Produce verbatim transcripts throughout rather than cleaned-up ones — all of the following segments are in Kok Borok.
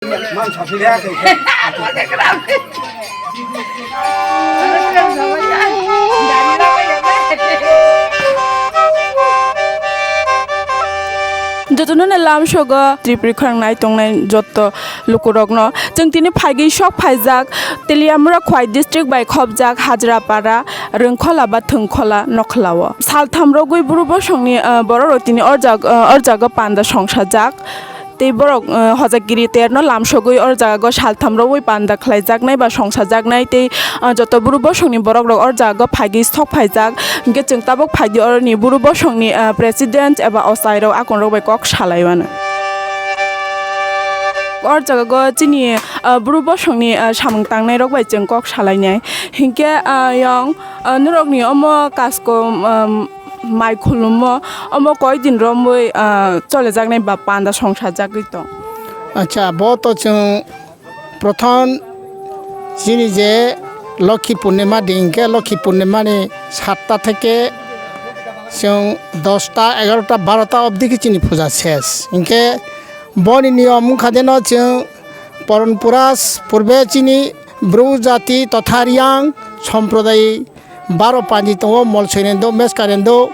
Jotono no lamsogo Tripuri khorang nai tongnai joto lukurokno. Chwng tini phaigwi sok phaijak Teliamura Khwai district bai khopjak Hajrapara, Rwngkhola ba Thwngkhola nokhlao. Saltham rogwi buru bosongni, ah, bororok tini o jag-, ah, o jaga panda songsajak. Tei borok, ah, Hojagiri terno lamsogwi o jaga saltham rogwi panda khlaijaknai ba songsajaknai tei, ah, joto buru bosongni borokrok o jaga phaigwi sok phaijak. Hinkhe chwng tabuk phaidi oroni buru bosongni, ah, president eba ochairok akonrok bai kok salaiwano. O jaga o chini, ah, buru bosongni, ah, samung tangnairok bai chwng kok salainai. Hinkhe, ah, yang, ah, norokni omo kasko, um, mai khulumo, omo koi din romwi, ah, cholejaknai ba panda songsajagwi tong. Acha, bo to chwng prothom chini je Lokhi Purnima din, hinkhe Lokhi Purnima ni satta theke chwng dosta, egarota, barota obdi khe chini puja ses. Hinkhe boni niyom wngkha de no chwng poronpura purbe chini Bru jati totha Riyang somprodayi baro panji tongo, Molsoirendo, Meskarendo.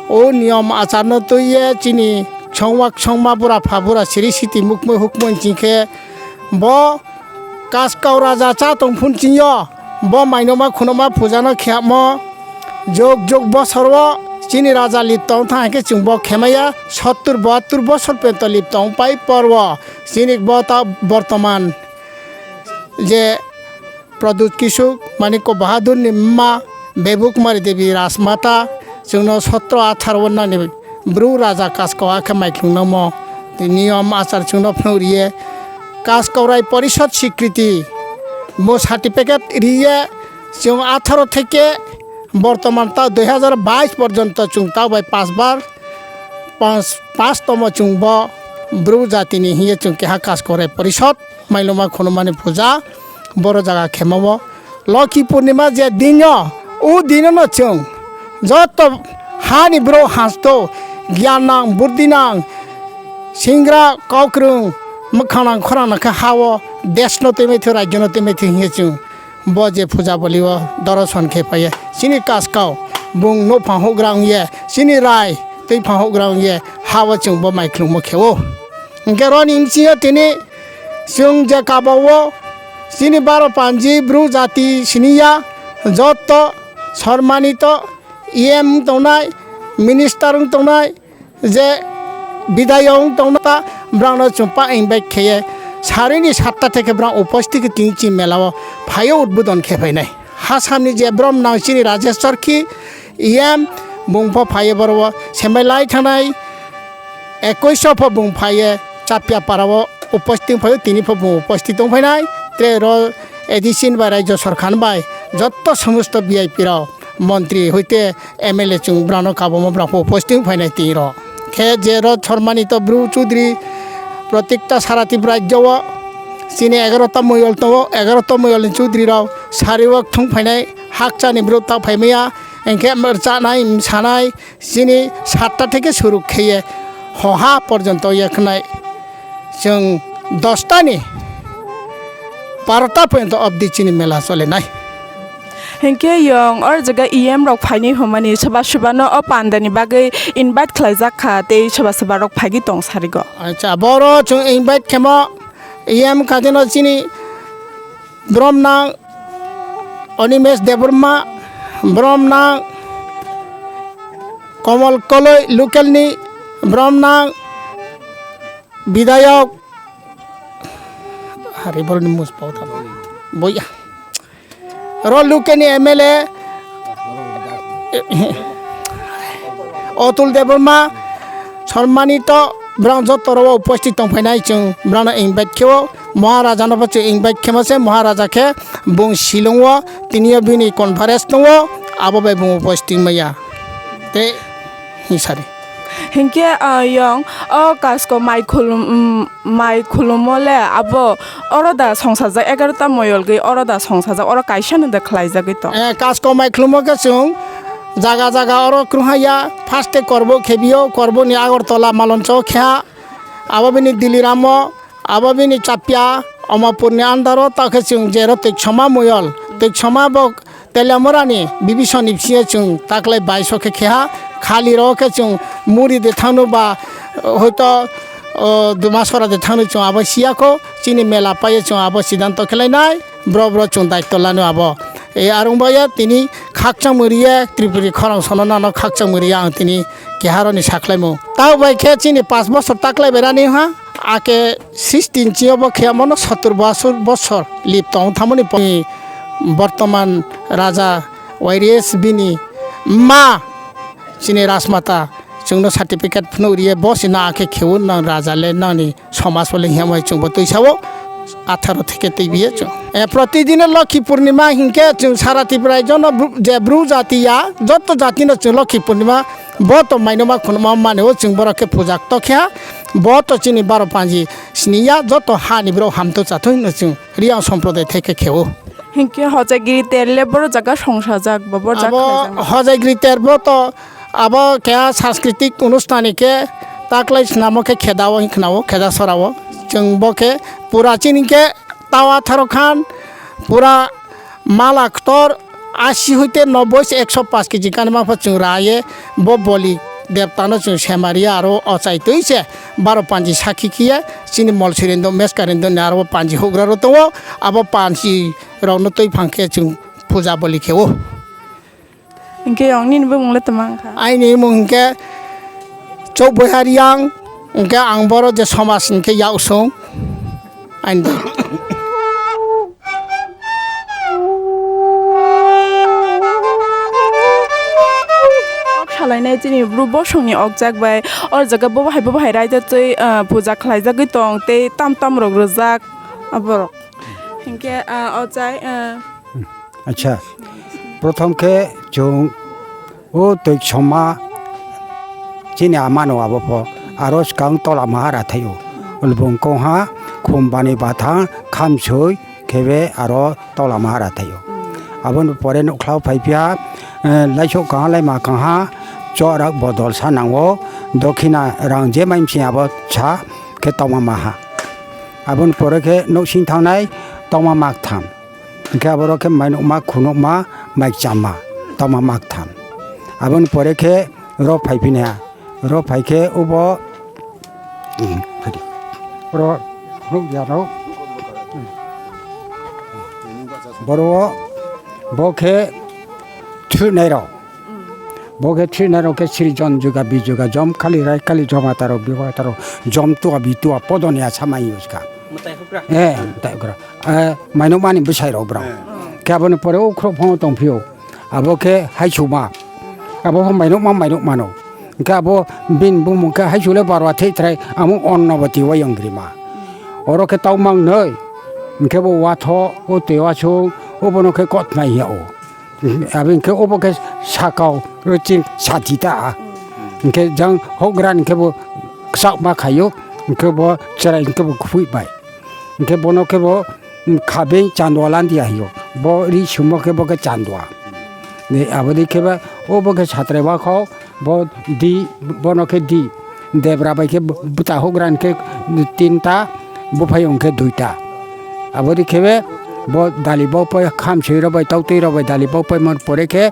O niyom acharno twiye chini songwak songma bura pha bura siri siti mukmui hukmui chingkhe bo Kaskau raja cha tong phun chingyo, bo mainoma khunoma pujano khiyamo. Jog jog bosoro chini raja lip tong thang khe chwng bo khemaya, sottur bahattur bosor pento lip tong pai porwo. Chini bo ta bortoman je Pradyut Kishuk Manikya Bahadur ni mma Bebu Kumari Devi Rajmata chwngno sotro atharo nani Bru Raja Kaskau akhe maiklung nangmo niyom achar chwngno phunuk riye. Kaskau Rai Porishad Swikriti bo certificate riye chwng atharo theke bortoman ta dui hazar bais porjonto chwng ta bai pas bar pas, pas tomo chwng bo Bru jatini hiye chwng keha Kaskau Rai Porishad. Mailoma khunumani puja boro jaga khemao. Lokhi Purnima je dino, o dinono chwng joto hani bro hasto, giyan nang, burdi nang, singra, kokrwng, mwkhang nang, khorang nang khe hao desno twi maithu, rajyono twi maithu hinkhe chwng bo je puja bolio doroson khe phaiya. Chini Kaskau bung no phang hugra wngye, chini rai twi phang hugra wngye hao chwng bo maiklungmo khe-o. Hinkhe roni bisingo tini chwng je kabao chini baro panji Bru jati siniya jotto sormanito E M wng tongnai, minister wng tongnai, je bidayok wng tongna ta brangno chwng pa invite kheye sarini satta theke brang upasthit khe tini chini melao phaio udbodon khe phainai. Hasamni je brom nang chini Rajesh Chorkhi E M bung pho phaio boro o semai lai thanai. Ekwis o pho bung phaiye Chapia para o upasthit phaio, tini pho bung upasthit tong phainai. Tre ro A D C ni bai, Rajya Sarkar ni bai, jotto somosto V I P rok, montri hoite M L A chwng brano kabamo brang pho upasthit phainai tini ro. Khe je ro sormanito Bru Chudri protikta sara Tripura rajyo o chini egarota moyol tongo, egarota moyol ni Chudri rok sari o thung phainai, hakchani Bru ta phaimaya, hinkhe chanai, sanai, chini satta theke suru kheye hoha porjonto yakhnai chwng dosta ni barota porjonto obdi chini mela solenai. Hinkhe yong or jaga E M rok phaini hwnmani soba soba no o panda ni bagwi invite khlaijak kha tei soba soba rok phaigwi tong sarigo. Acha, boro chwng invite khemo E M kha deno chini brom nang Animesh Debbarma, brom nang Kamal Koloi local ni, brom nang bidayok, hari boroni muspao tamo. Boya. Ro local ni M L A Atul Debbarma, sormanito brang joto ro upasthit tong phainai chwng brano invite kheo. Maharaja no bo chwng invite khemo se, Maharaja khe bung Shillong o tini o bini conference tongo, abo bai bung upasthit maya. Tei hinsari. Hinkhe, ah, yong o kasko mai khulum, mm, mai khulumo le abo oro da songsajak, egarota moyol gwi oro da songsajak, oro kaisa no da khlaijagwi tong. Eh, kasko mai khulumo khe chwng jaga jaga oro kwrwngha ya, first e Korbo khebio, Korbo ni Agartala Maloncho khe ha, abo bini Diliramo, Abo bini chapya Omapurni andaro, takhe chwng jero Twikchoma Moyol, Twikchoma bo Teliamurani Bibisoni bisingo chwng taklai baiso khe kheha, khali ro khe chwng muri de thangno ba, hoito, o, Dumasora de thangno chwng abo siyakho, chini mela paye chwng abo sidanto khlainai, bro bro chwng daityo lano abo. E arwng bai ya tini khakchang mwrwi ye Tripuri khorang sono nano khakchang mwrwi ya ang tini keharoni sakhlaimung. Tao bai khe chini pash bosor taklai berani ha, ake sixteen chiyo bo khe mono sottur bosor, bosor lip tong thamoni po-, bortoman raja Wairias bini ma chini rajmata chwngno certificate phunuk riye bo si na akhe khewo nang raja le nangni somaj bole hiya mai chwngbo twi sao atharo theke twi biye chwng. Eh, protidino Lokhi Purnima hinkhe chwng sara Tripura rajyono bru-, je bru jati ya, jotto jatino chwng Lokhi Purnima bo to mainoma khunuma mane o chwng borok khe puja tokha, bo to chini baro panji sini ya, jotto hani borok hamto chathwi hino chwng Riang Somproday theke khewo. Hinkhe Hojagiri Ter le boro jaga songsajak ba boro jaga Abo khlaijak. Hojagiri Ter bo to abo keha sanskriti onusthan ni khe taklai swnamo khe kheda o hinkhe khna o kheda sora o. Chwng bo khe pura chini khe tawa tharo khan pura mala ktor asi hoite noboi se ekso pash kg kanima pha chwng ra ye bo boli debtano chwng semariya aro ochai twi se baro panji sakhi khiye chini mol sirindo meska rindo ni aro panji hugra ro tongo abo panji rokno twi phang khe chwng puja boli khe o. Hinkhe ang nini bumung le tama wngkha? Aini bumung hinkhe Chokboiha Riang, hinkhe ang boro je somaj hinkhe yak song. Aini. Ok salainai chini bru bosongni okjak bai o jaga bobo hai bobo hai raida twi, ah, puja khlaijagwi tong tei tam tam rok rwjak aborok. Hinkhe, ah, ochai, ah, Acha, prothom khe chwng o Twikchoma chini amano abo pho aro swkang tola mahara thaio. Ulbung kongha, khumbani bathang, khamsoi khebe aro tola mahara thaio. Aboni pore nukhlao phaiphiya, eh, laisok kangha, laima kangha, chorak bodol sa nango, dokhina rang je maimsi abo sa khe tongma maha. Aboni pore khe nuksing thangnai tongma maktham. Hinkhe aborok khe mainukma, khunukma, maikchamma, tongma maktham. Aboni pore khe ro phai phini ha. Ro phai khe obo, hmm, phai di. Ro phunuk ya ro. Boro bo khe thwinai rok. Bo khe thwinai rok khe sri jon juga bi juga jom khali rai khali joma taro biwa taro jom tua bi tua podoni asa mai uska. Mwtai hukra. Eh, mwtai hukra. Eh, mainukmani bwsai rok bwrang. Eh. Khe aboni pore o khorok phano tong phio. Abo khe haisuma. Abo khe mainukma mainukmano. Hinkhe abo bini bumung khe haisule barwa thei thrai amo Onnoboti wayang rima. Oro khe tau mang noi. Hinkhe bo watho o tei wasung obono khe kothnai hiya o. Abo hinkhe obo khe sakao, o chini sati ta. Hinkhe jang hokgra hinkhe bo kwchakma khaio, hinkhe bo chwrai hinkhe bo khupui bai. Hinkhe bono khe bo, mm, khabeng chandua landia hio. Bo ri sumo khe bo khe chandua. Ni abo dei khe ba, obo khe satrai wakhao, Bo di, bono khe di. Debra bai khe bwta hugrani khe tinta, buphayung khe duita. Abo di khe be bo dali bokpai khamsoi rok bai, tautwi rok bai dali bokpai man pore khe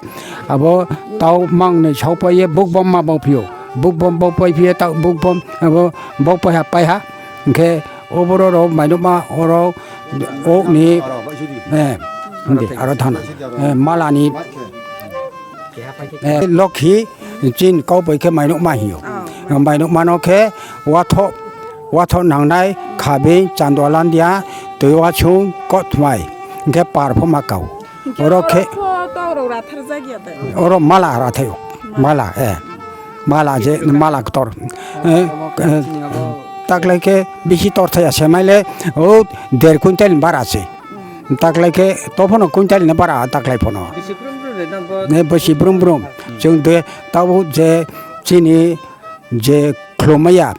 abo tau mangnoi sokpai ye bukbom ma bokphio. Bukbom bokpai phiye tau bukbom abo bokpai ha pai ha. Hinkhe oboro rok mainukma oro okni, eh, hindi, aro thana, eh, malani. Eh, Lokhi, chin kau bai khe mainukma hino. Oh. Mainukmano khe wathok, wathok nangnai, khabeng, chandua landia, twi wasung, kothmai, hinkhe par pho ma kau. Hinkhe oro khe oro pho tau rok ratharjak ya tei? Oro mala rathai o. Mala, eh. Mala je, mala ktor. Eh, eh, taklai khe bisi tor thaya semai le, o der quintal ni bara se. Taklai khe to phano quintal ni bara taklai phano. Bisi brum brum de na bo? Ne bisi brum brum. Hmm. Chwng de tabuk je chini je khulumaya.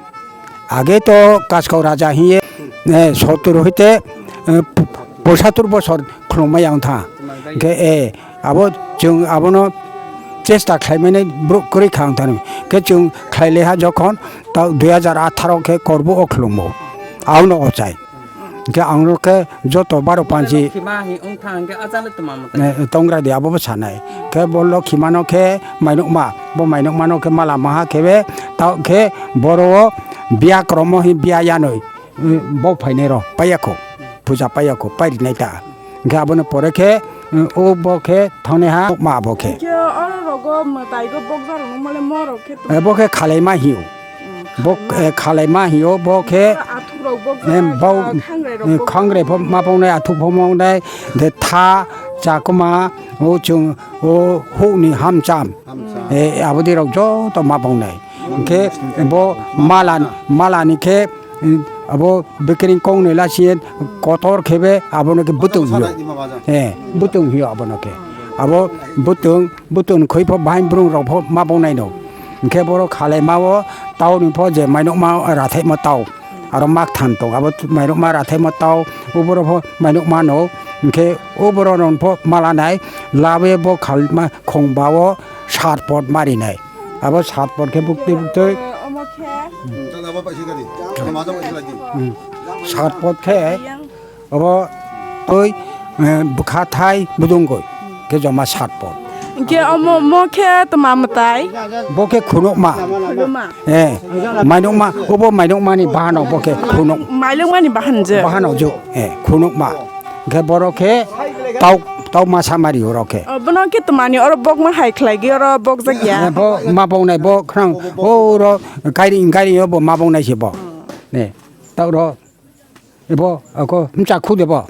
Age to Kaskau Raja hiye, eh, sottur hoite, eh, posatur bosor khulumaya wngtha. Hinkhe, eh, abo chwng abono chesta khlaimani bru-, kwrwi kha wngthani. Khe chwng khlai leha jokhon ta dui hajar atharo khe Korbu o khlumo. Auno ochai. Hwnkhe ang no khe joto baro panji, Lokhima hi wng thang hwnkhe ajalo tongma mwtai. Eh, tongra di abo bo sanai. Khe bo Lokhima no khe mainukma, bo mainukma no khe mala maha khe be, ta khe boro o biya kromo hi biya yanoi, eh, bo phainai rw paiya kho, puja paiya kho, pairi nai ta. Hwnkhe abono pore khe, eh, o bo khe thangnai ha ma bo khe. Hwnkhe oro rogo mwtai go bokjak rok nung male mo rok khe. Eh, bo khe khalaima hio. Bo, eh, khalaima hio, bo khe, athuk rok bo, em, bo, khangrai rok eh, bo. Khangrai pho ma bongnai, athuk pho ma bongnai, de tha, chakma, o chung, o hukni hamcham. Hamcham. Eh, abodi rok joto ma bongnai. Hwnkhe bo mala, mala ni khe, eh, abo bikring kong ni lasi kotor khe be abono khe butung hio. Eh, butung hio abono khe. Abo butung Butung khoi pho bahai brung rok pho ma bongnai no. Hwnkhe borok khalaima o tau ni pho je mainukma rathaima tau. Aro mak than tong abo mainukma rathaima tau. Uboro pho mainukma no. Hwnkhe uboro rok pho mala nai. Labe bo khalma khongba o sat pot mari nai. Abo sat pot khe bukti buktui. Omo khe. Hmm. Sat pot khe. Obo, eh, bwkha thai budungoi khe joma sat pot. Hwnkhe omo, mo khe tma mwtai? Bo khe khunukma. Khunukma. Eh, mainukma, obo mainukmani bahano bo khe khunuk. Mainukmani bahan je? Bahano jo, eh, khunukma. Hwnkhe borok khe tau, tau masa mari oro khe. Oh, bono khe tmani oro bokma hai khlaigwi oro bokjak ya? Eh, bo ma bongnai bo khrang, oro gairing, gairing o bo ma bongnai se bo. Eh, tau ro. Ebo, ako, mcha khu debo.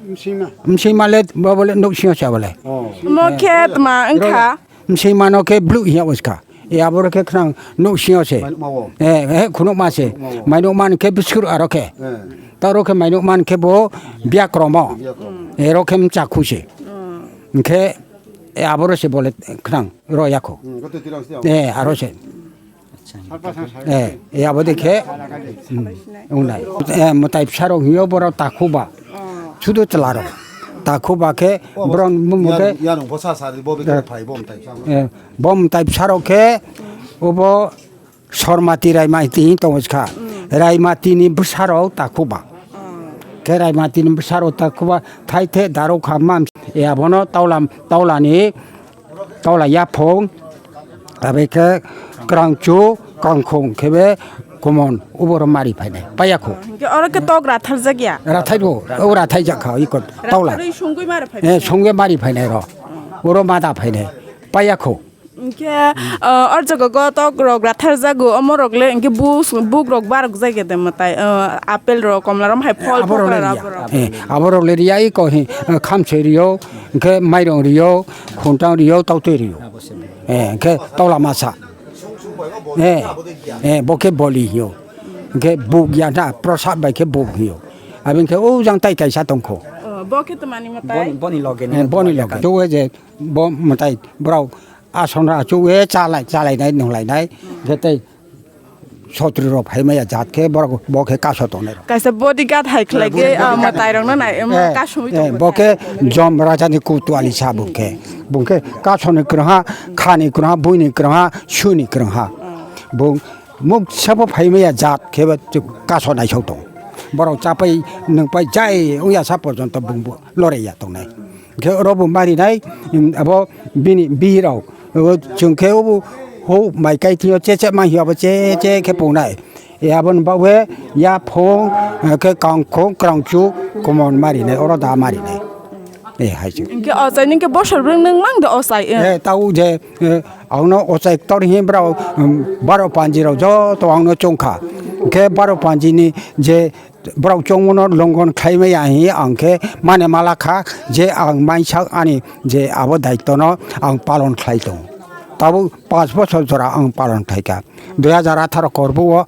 Msima. Msima le, bo bole, nuk sio sa bole. Oh. Mo khe tma wngkha. Msima no khe blue hiya uska. E aboro khe khnang nuk sio se. Mainukma wo. Eh, eh, khunukma se. Mainukma wo. Mainukma khe biskur aro khe. Eh. Taro khe mainukma khe bo biakromo. Biakromo. E ro khe mcha khu se. Hmm. Hwnkhe, e aboro se bole khnang ro yakho. Hmm, goto tirang se. Eh, aro se. Eh, eh, abo de khe, hmm, wngnai. Eh, mwtai bwsarok hino borok takhuba. Sudu chwlarok. Takhuba khe borok bumung khe, yarung, yarung bwsa sari bo bikhe phai bo mwtai bwsarok. Eh, bo mwtai bwsarok khe obo Sormati Raimati hin tongo sikha. Raimati ni bwsarok takhuba. Khe Raimati ni bwsarok takhuba thai the darok kha mam. Eh, abono taulam, taulani Tola yaphung, abe khe kwrangchu, kangkhung khe be kumon, uboro mari phainai, paiya kho. Hingke oro khe tok ratharjak ya? Rathai bo, o rathai jak kha, iko tola. Ratharwi sungwi mari phainai? Eh, sungwi mari phainai ro. Oro mada phainai, paiya kho. Hingke, eh, or jaga go tok rok ratharjago, omo rok le hingke bus-, buk rok barok jai khe de mwtai, eh, apple rok, komla rok, hai phol phokra rok. Eh, abo rok le riya, iko hi, eh, khamsoi riyo, hingke mairong riyo. Khuntang riyo, tautwi riyo. Eh, hingke tola masa. Eh, eh, bo khe boli hiyo. Hingke buk ya na, prosad bai khe buk hiyo. Aboni khe o jang tai kaisa tongkho. Oh, bo khe tmani mwtai? Boni, boni loge ni. Eh, boni loge. Chuwe je bo mwtai borok asonra chuwe chalai, chalainai, nunglainai. Hingke tei Sotri rok phaimaya jat khe borok bo khe kaso tongnai rok. Kaisa bodyguard hai khlai khe, ah, mwtai rok no nai, um, eh, kasumui eh, tongmani. Bo khe Jom Raja ni Kutwali sa bo khe. Bo khe kaso ni kwrwngha, kha ni kwrwngha, bui ni kwrwngha, su ni kwrwngha. Bo muksa bo phaimaya jat khe bo kaso naisok tong. Borok chapai nwngpai jai wngya sa porjonto bo loraiya tongnai. Khe oro bo marinai, um, abo bini bihirok, o chwng khe obo huk mai kai thwio che che ma hiya bo che che khe pungnai. E aboni bagwi yaphung, eh, khe kangkhung, kwrangchuk, kumon marinai, oro da marinai. Eh, hai se. Hingke ochai ningke bosor bwrwng nwng mang de ochai, eh. Eh, tau je, eh, ang no ochai ktor hi brao, um, baro panji rok joto ang no chongkha. Hingke baro panji ni je Borok chongmano longon khlai maya hi ang khe mane mala kha je ang mai sak ani je abo daitwno ang palon khlai tongo. Tabuk panch bochor jora ang palon khai kha. Dui hajar atharo korbuo,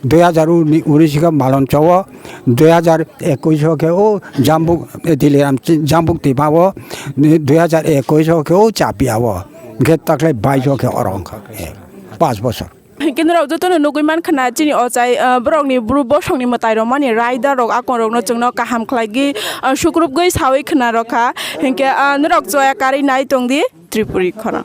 dui hajar uni-, unis khe malon chao, dui hajar ekush o khe o Jambuk, Diliram Jambuk twima o, dui hajar ekush o khe o Chapia o, hwnkhe taklai bais o khe oro wngkha. Eh, panch bochor. Hinkhe norok jotono nugui mankha na chini ochai, ah, borokni bru bosongni mwtai rwmani raida rok akon rokno chwngno kaham khlaigwi, ah, sukrubgwi sawi khna rwkha. Hinkhe, ah, norok choya karwi nai tongdi Tripuri khorang.